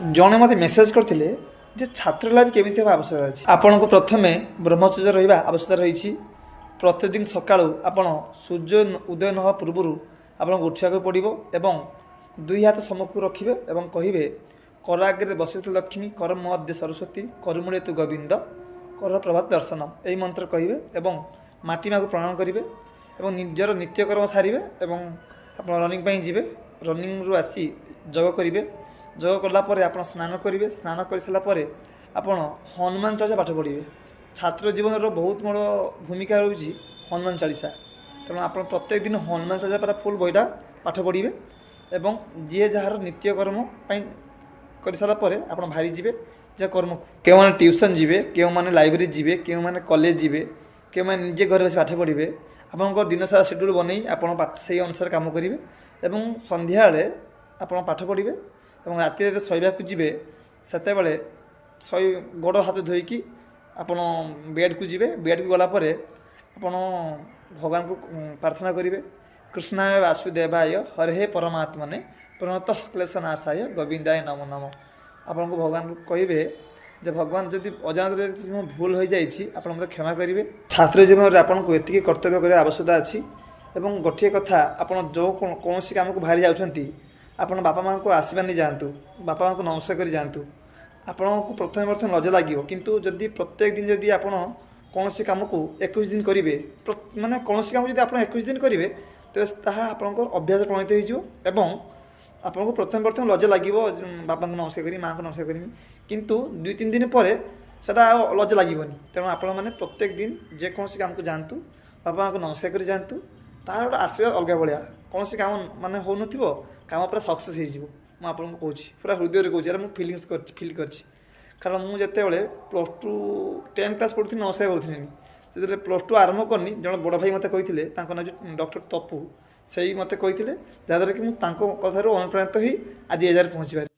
ଜଣେ ମୋତେ ମେସେଜ୍ କରିଥିଲେ ଯେ ଛାତ୍ର ଲାଇଫ୍ କେମିତି ହେବା ଆବଶ୍ୟକତା ଅଛି। ଆପଣଙ୍କୁ ପ୍ରଥମେ ବ୍ରହ୍ମଚର୍ଯ୍ୟ ରହିବା ଆବଶ୍ୟକତା ରହିଛି। ପ୍ରତିଦିନ ସକାଳୁ ଆପଣ ସୂର୍ଯ୍ୟ ଉଦୟ ନ ହେବା ପୂର୍ବରୁ ଆପଣଙ୍କୁ ଉଠିବାକୁ ପଡ଼ିବ ଏବଂ ଦୁଇ ହାତ ସମ୍ମୁଖକୁ ରଖିବେ ଏବଂ କହିବେ, କରାଗ୍ରେ ବସିତ ଲକ୍ଷ୍ମୀ, କର ମଧ୍ୟ ସରସ୍ୱତୀ, କରମୂଳେ ତୁ ଗୋବିନ୍ଦ, କର ପ୍ରଭାତ ଦର୍ଶନ। ଏହି ମନ୍ତ୍ର କହିବେ ଏବଂ ମାଟି ମାକୁ ପ୍ରଣାମ କରିବେ ଏବଂ ନିଜର ନିତ୍ୟକର୍ମ ସାରିବେ ଏବଂ ଆପଣ ରନିଂ ପାଇଁ ଯିବେ। ରନିଂରୁ ଆସି ଯୋଗ କରିବେ। ଯୋଗ କଲା ପରେ ଆପଣ ସ୍ନାନ କରିବେ। ସ୍ନାନ କରିସାରିଲା ପରେ ଆପଣ ହନୁମାନ ଚାଳିଶା ପାଠ ପଢ଼ିବେ। ଛାତ୍ର ଜୀବନର ବହୁତ ବଡ଼ ଭୂମିକା ରହୁଛି ହନୁମାନ ଚାଳିଶା। ତେଣୁ ଆପଣ ପ୍ରତ୍ୟେକ ଦିନ ହନୁମାନ ଚାଳିଶା ପୁରା ଫୁଲ୍ ବହିଟା ପାଠ ପଢ଼ିବେ ଏବଂ ଯିଏ ଯାହାର ନିତ୍ୟକର୍ମ ପାଇଁ କରିସାରିଲା ପରେ ଆପଣ ବାହାରି ଯିବେ ଯେ କର୍ମକୁ। କେଉଁମାନେ ଟ୍ୟୁସନ୍ ଯିବେ, କେଉଁମାନେ ଲାଇବ୍ରେରୀ ଯିବେ, କେଉଁମାନେ କଲେଜ ଯିବେ, କେଉଁମାନେ ନିଜେ ଘରେ ବସି ପାଠ ପଢ଼ିବେ। ଆପଣଙ୍କ ଦିନସାରା ସେଡ୍ୟୁଲ୍ ବନେଇ ଆପଣ ସେଇ ଅନୁସାରେ କାମ କରିବେ ଏବଂ ସନ୍ଧ୍ୟାବେଳେ ଆପଣ ପାଠ ପଢ଼ିବେ ଏବଂ ରାତିରେ ଯେତେବେଳେ ଶୋଇବାକୁ ଯିବେ ସେତେବେଳେ ଗୋଡ଼ ହାତ ଧୋଇକି ଆପଣ ବେଡ଼୍କୁ ଯିବେ। ବେଡ଼୍କୁ ଗଲା ପରେ ଆପଣ ଭଗବାନଙ୍କୁ ପ୍ରାର୍ଥନା କରିବେ, କୃଷ୍ଣାୟ ବାସୁଦେବାୟ ହରେ ପରମାତ୍ମନେ ପ୍ରଣତଃ କ୍ଲେଶ ନାଶାୟ ଗୋବିନ୍ଦାୟ ନମୋ ନମଃ। ଆପଣଙ୍କୁ ଭଗବାନଙ୍କୁ କହିବେ ଯେ ଭଗବାନ, ଯଦି ଅଜାଣତରେ କିଛି ମୋ ଭୁଲ ହୋଇଯାଇଛି, ଆପଣ ମୋତେ କ୍ଷମା କରିବେ। ଛାତ୍ର ଜୀବନରେ ଆପଣଙ୍କୁ ଏତିକି କର୍ତ୍ତବ୍ୟ କରିବାର ଆବଶ୍ୟକତା ଅଛି। ଏବଂ ଗୋଟିଏ କଥା, ଆପଣ ଯେଉଁ କୌଣସି କାମକୁ ବାହାରି ଯାଉଛନ୍ତି, ଆପଣ ବାପା ମାଆଙ୍କୁ ଆଶୀର୍ବାଦ ନେଇ ଯାଆନ୍ତୁ, ବାପା ମାଆଙ୍କୁ ନମସ୍କାର କରି ଯାଆନ୍ତୁ। ଆପଣଙ୍କୁ ପ୍ରଥମେ ପ୍ରଥମେ ଲଜ୍ଜା ଲାଗିବ, କିନ୍ତୁ ଯଦି ପ୍ରତ୍ୟେକ ଦିନ ଯଦି ଆପଣ କୌଣସି କାମକୁ 21 ଦିନ କରିବେ, ମାନେ କୌଣସି କାମ ଯଦି ଆପଣ 21 ଦିନ କରିବେ, ତେବେ ତାହା ଆପଣଙ୍କର ଅଭ୍ୟାସ ପରିଣତ ହୋଇଯିବ। ଏବଂ ଆପଣଙ୍କୁ ପ୍ରଥମେ ପ୍ରଥମେ ଲଜ୍ଜା ଲାଗିବ, ବାପାଙ୍କୁ ନମସ୍କାର କରିବି, ମାଆଙ୍କୁ ନମସ୍କାର କରିବି, କିନ୍ତୁ 2-3 ଦିନ ପରେ ସେଟା ଆଉ ଲଜ୍ଜା ଲାଗିବନି। ତେଣୁ ଆପଣମାନେ ପ୍ରତ୍ୟେକ ଦିନ ଯେକୌଣସି କାମକୁ ଯାଆନ୍ତୁ, ବାପା ମାଆଙ୍କୁ ନମସ୍କାର କରି ଯାଆନ୍ତୁ। ତାହାର ଗୋଟେ ଆଶୀର୍ବାଦ ଅଲଗା ଭଳିଆ। କୌଣସି କାମ ମାନେ ହେଉନଥିବ, କାମ ପୁରା ସକ୍ସେସ୍ ହେଇଯିବ। ମୁଁ ଆପଣଙ୍କୁ କହୁଛି, ପୁରା ହୃଦୟରେ କହୁଛି, ଏଇଟା ମୁଁ ଫିଲିଙ୍ଗସ୍ କରିଛି, ଫିଲ୍ କରିଛି। କାରଣ ମୁଁ ଯେତେବେଳେ +2 10th class ପଢ଼ୁଥିଲି, ନମସ୍କାର କରୁଥିଲି। ଯେତେବେଳେ +2 ଆରମ୍ଭ କରିନି, ଜଣେ ବଡ଼ ଭାଇ ମୋତେ କହିଥିଲେ, ତାଙ୍କ ନାଁ ହେଉଛି ଡକ୍ଟର ତପୁ, ସେଇ ମୋତେ କହିଥିଲେ, ଯାହାଦ୍ୱାରା କି ମୁଁ ତାଙ୍କ କଥାରୁ ଅନୁପ୍ରାଣିତ ହୋଇ ଆଜି ଏ ଜାଗାରେ ପହଞ୍ଚି ପାରିଛି।